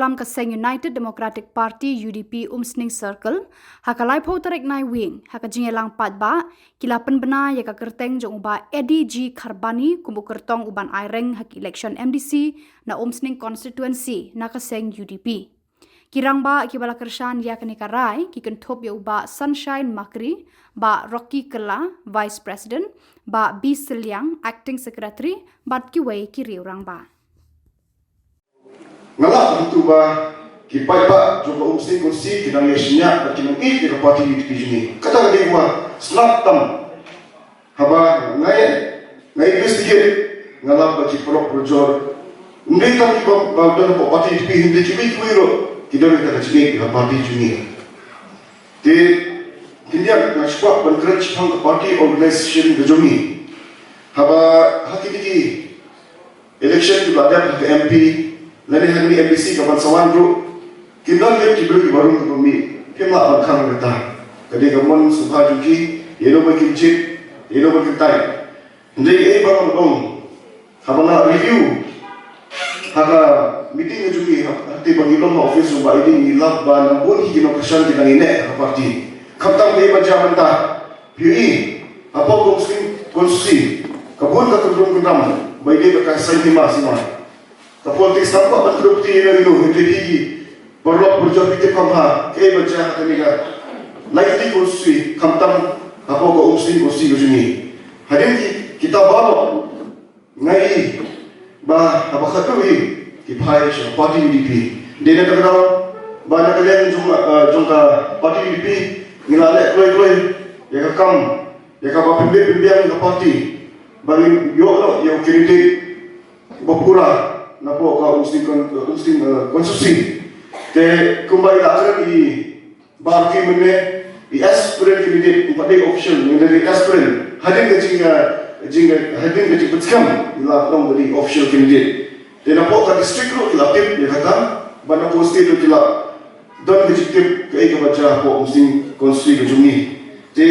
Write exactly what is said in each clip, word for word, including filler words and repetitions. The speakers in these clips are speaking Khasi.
Tam ka seng United Democratic Party, U D P, Umsning Circle, ha ka laiphew tarik Naiwieng, ha ka jingïalang paidbah, ki la pynbna ïa ka kyrteng jong u Bah Eddie G Kharbani kum u kyrtong u ban aireng ha ka election M D C na Umsning constituency na ka seng U D P. Ki rangbah kiba la kyrshan ïa kane ka rai ki kynthup ïa u Bah Sunshine Makri, Bah Rocky Kylla, Vice President, Bah B Sylliang, Acting Secretary, bad kiwei ki riew rangbah. Nga lah hangtu ba ki paidbah jong ka Umsning constituency ki nang ïa shaniah bad ki nang ïeit ïa ka party U D P jong ngi. Kata ka dei ba sngap tam. Haba nga ïa, nga investigate, nga lap ba ki paralok parajor. Ym dei tang kiba, ba don hapoh party U D P, hynrei kiwei kiwei ruh ki don ïa ka jingïeit ha party jong ngi. Te khyndiat nga shu kwah ban kren shaphang ka party organisation ka jong ngi. Haba ha kine ki election kiba dep ha ka M P lane ha kane M D C kaban sa wan ruh, kim don lem ki briew kiba rung kiba mih. Phim lah ban khang kata. Ka dei ka mon sngewbha jong ki, ïa no ba kin jied, ïa no ba kin tai. Hynrei ei ba nga ong, haba nga review ha ka meeting ka jong ngi, ha, ha te ba ngi long ha office jong Bah Eddie, ngi lap ba nang bun ki nongkyrshan ki nang ïaineh ha ka party. Khamtam kaei ba jia mynta. Phi ïohi, hapoh ka Umsning constituency, ka bun ka kyndrum kyndram ba ïadei bad ka saiñ hima sima. Ka politics kam kwah ban kdew kti ïa ino ino, hynrei phi ki paralok parajor phi tip kham bha kaei ba jia ha kane ka lai tylli constituency, khamtam hapoh ka Umsning constituency ka jong ngi. Hadien ki, kita baroh, nga i ba haba khatduh hi ki phai sha party U D P. Dei na kata ka daw ba na ka liang jong, eh, jong ka party U D P ngi la leh kloi kloi ïa ka kam, ïa kaba pynbeit pynbiang ïa ka party ba ngin ïoh noh ïa u candidate ba pura napoh ka Umsning con-, Umsning, eh, constituency. Te kumba i la kren i Bah Rocky mynne, i aspirant candidate, ym pat dei official, mynne dei aspirant. Hadien ka jing, eh, jing, hadien ka jingpynskhem i la long ba dei official candidate. Te napoh ka district ruh ki la tip ïa kata, bad napoh state ruh ki la don ka jingtip kaei kaba jia hapoh Umsning constituency ka jong ngi. Te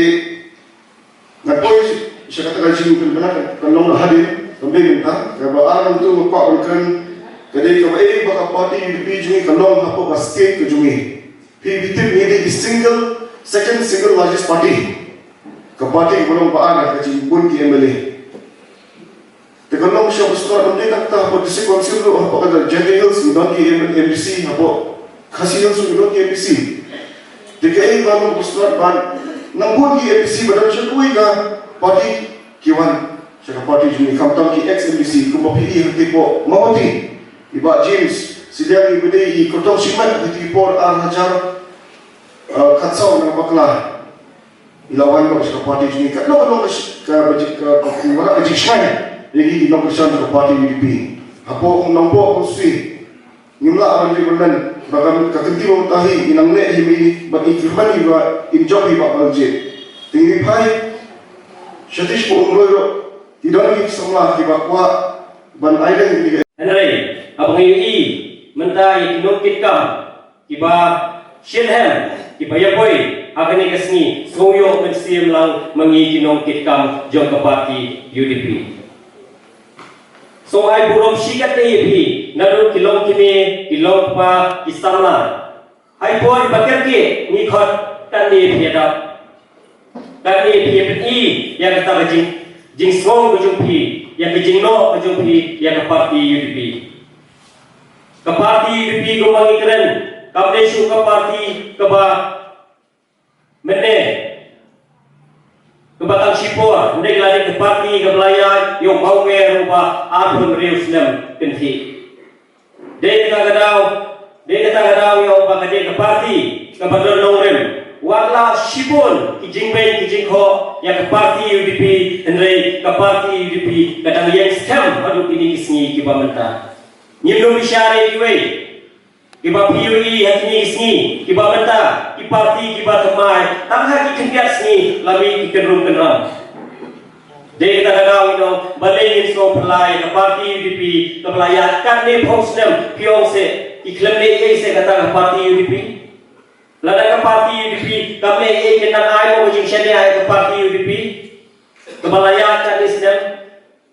nga poi sha kata ka jingpynbna kan long na hadien, kam dei mynta. Kaba ar nangtu nga kwah ban kren ka dei kaba ei ba ka party U D P jong ngi ka long hapoh ka state ka jong ngi. Phi, phi tip ngi dei ki single, second single largest party. Ka party kaba long ba ar ha ka jingbun ki M L A. Te ka long sha Bush Road, ym dei tang kata, hapoh District Council ruh, hapoh kata Jaintia Hills ngi don ki M-, M D C, hapoh Khasi Hills ruh ngi don ki M D C. Te kaei ba long Bush Road ban, nang bun ki M D C ba don sha kawei ka party ki wan sha ka party jong ngi, khamtam ki ex M D C, kumba phi i ha kti hapoh Mawhati, i Bah James Sylliang, iba dei i kyrtong shimet ha kti por ar hajar, eh, khatsaw na bakla. I la wan bad ka party jong ngi, katno katno ka, ka, ka, ka, ka, ka jingshai ïa ngi ki nongkyrshan ka party U D P. Hapoh Nongpoh constituency ngim lah ban ri ban men, ba ka, ka kynti ba mynta hi i nang leh hi, bad i kyrmen hi ba in jop hi Bah Banerjee. Te ngi phai shatei shapoh Umroi ruh, ki don ki samla kiba kwah ban aileng ïa ki. Hynrei haba ngi ïohi mynta ïa ki nongkitkam kiba shitrhem, kiba ïapoi ha kane ka sngi, sngew ïoh mynsiem lang ma ngi ki nongkitkam jong ka party U D P. Sngew ai burom shikatdei ïa phi, naduh ki longkmie, ki longkpa, ki samla. Ha i por iba kyrkieh ngi khot, katne phi ïadap. Katne phi ïa pyni ïa kata ka jing, jingsngew ka jong phi, ïa ka jingnoh ka jong phi ïa ka party U D P. Ka party U D P kumba ngi kren, kam dei shuh ka party kaba mynne, kaba tang shipor, hynrei ka la dei ka party kaba la ïaid ïa u mawmer uba arphew hynriew snem kynthih. Dei kata ka daw, dei kata ka daw ïa uba ka dei ka party kaba don nongrim. Wat la shibun ki jingbeiñ ki jingkhoh ïa ka party U D P, hynrei ka party U D P ka dang ïeng skhem haduh kine ki sngi kiba mynta. Ngim dei bishar ïa kiwei kiba phi ïohi ha kine ki sngi kiba mynta, ki party kiba thymmai, tang ha ki khyndiat sngi la mih ki kynrum kynram. Dei kata ka daw ïa u, balei ngin sngew phylla ïa ka party U D P kaba la ïaid katne phew snem? Phi ong seh, ki khlem leh ei ei seh kata ka party U D P. Lada ka party U D P kam leh ei ei, kin nang ai mo ka jingshaniah ïa ka party U D P kaba la ïaid katne snem?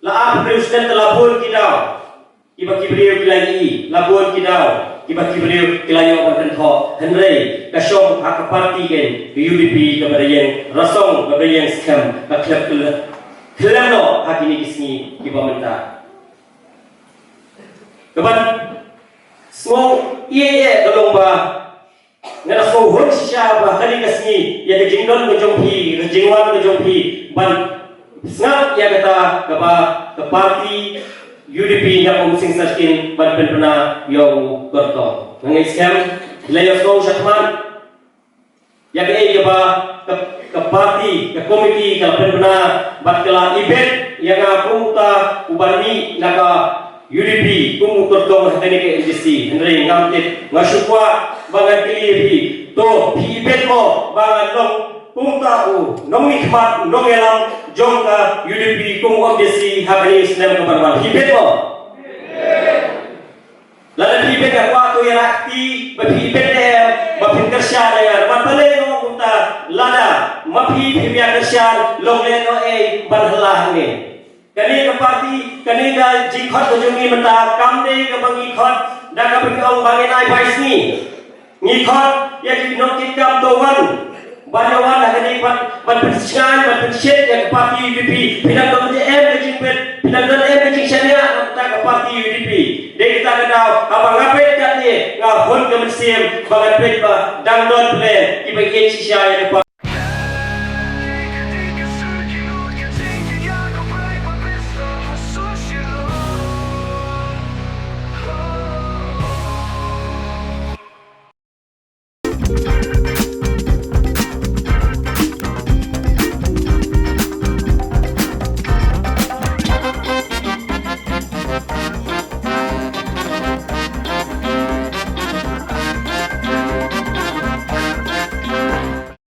La arphew snem te la bun ki daw kiba ki briew ki la ïohi, la bun ki daw. Kiba ki briew ki la ïoh ban kynthoh, hynrei ka shong ha ka party kein, ka U D P kaba da ïeng rasong, kaba da ïeng skhem, ka khlem, khlem, khlem noh ha kine ki sngi kiba mynta. Kaban sngew ïeit ka long ba nga da sngewhun shisha ba ha kane ka sngi ïa ka jingdon ka jong phi, ka jingwan ka jong phi ban sngap ïa kata kaba ka party U D P na Umsning Syrskin ban pynbna ïa u kyrtong. Nga ngeit skhem la ïa sngew shakhmat ïa kaei kaba ka, ka party, ka komiti ka la pynbna bad ka la ibit ïa nga kum uta uba mih na ka U D P kum u kyrtong ha kane ka M D C. Hynrei ngam tip, nga shu kwah ba ngan kylli ïa phi, to phi ibit mo ba nga long kum uta u nongmihkhmat, nongïalam jong ka U D P kum u M D C ha kane u snem kaban wan? Phi ibit mo? Lada phi ibit nga kwah to ïa la kti ba phi ibit ne em ba phin kyrshan ïa nga. Bad balei nga ong kumta? Lada ma phi phim ïa kyrshan, long lehnohei ban hylla hangne? Kane ka party, kane ka jingkhot ka jong ngi mynta kam dei kaba ngi khot da kaba ngi ong ba ngin ai bai sngi. Ngi khot ïa ki nongkitkam to wan, ban ïa wan ha kane ban, ban pynshngaiñ, ban pynshit ïa ka party U D P. Phi dang don em ka jingpeit, phi dang don em ka jingshaniah na ka party U D P? Dei kata ka daw haba nga peit katne nga hun ka mynsiem ba ngan peit ba dang don phi kiba ïeit shisha ïa ka party.